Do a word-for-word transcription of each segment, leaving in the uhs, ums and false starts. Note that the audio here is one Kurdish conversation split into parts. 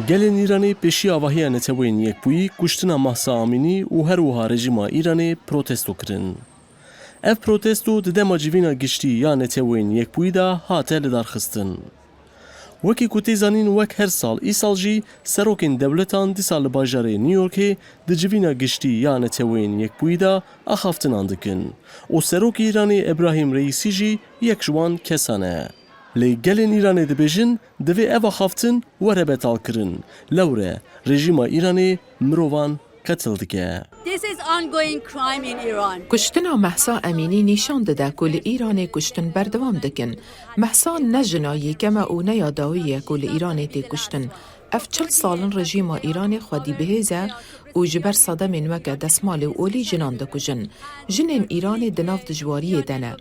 Gelên Îranê pêşî avahiya Neteweyên Yekbûyî kuştina Mahsa Amînî û her wiha rejîma Îranê protesto kirin. Ev protesto di dema civîna giştî ya Neteweyên Yekbûyî de hate lidarxistin. Wekî ku tê zanîn, wek her sal, îsal jî serokên dewletan dîsa li bajarê New Yorkê di civîna giştî ya Neteweyên Yekbûyî de axaftinan dikin û serokê Îranê Ebrahîm Reîsî jî yek ji wan kesan e. Lê gelên Îranê dibêjin, divê ev axaftin were betalkirin. Lewre rejîma Îranê mirovan qetil dike. This is ongoing crime in Iran. Kuştina Mehsa Emînî nîşan dide ku li Îranê kuştin berdewam dikin. Mehsa ne jina yekem e û ne ya dawî ye ku li Îranê tê kuştin. Ev çil sal in rejîma Îranê xwedî bihêz e û ji ber sedemên weke desmalê û olî jinan dikujin. Jinên Îranê di nav dijwariyê de ne.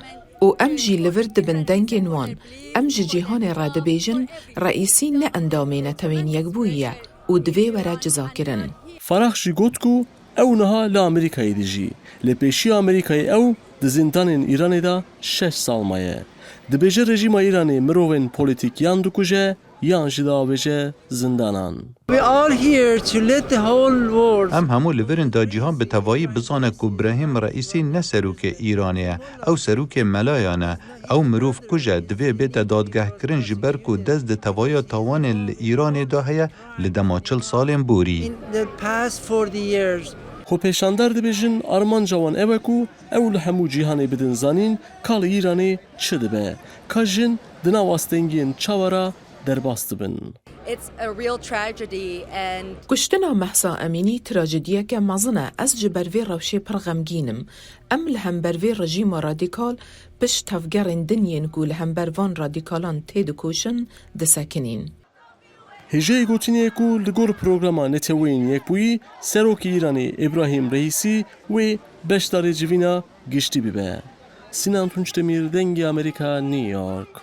Û em jî li vir dibin dengên wan. Em ji cîhanê re dibêjin, Reîsî ne endamê Netewên Yekbûyî ye û divê were cizakirin. Farah jî got ku ew niha li Amerîkayê dijî. Lê pêşiya Amerîkayê ew di zîndanên Îranê de şeş sal maye. Dibêje rejîma Îranê mirovên polîtîk yan dikuje, yan jî diavêje zindanan. We are here to let the whole world. Em hemû li vir in da cîhan bi tevayî bizane ku Brahîm Reîsî ne serokê Îranê ye, ew serokê melayan e. Ew mirov kuj e, divê bête dadgehkirin, ji ber ku dest di tevaya tawanên li Îranê de heye li dema çil salên borî. In the past forty years. Xwepêşander dibêjin, armanca wan ew e ku ew li hemû cîhanê bidin zanîn ka li Îranê çi dibe, ka jin di nav astengiyên çawa re derbas dibin. It's a real tragedy and Kuştina Mehsa Emînî trajediyeke mezin e. Ez ji ber vê rewşê pir xemgîn im. Em li hember vê rejîma radîkal pişt tevgerên din yên ku li hember van radîkalan têdikoşin, disekinîn. Hêjayê gotinê ye ku li gor programa Neteweyên Yekbûyî, serokê Îranê Îbrahîm Reîsî wê beşdarê civîna giştî bibe. Sinan Tunçdemir, Dengê Amerîka, New York.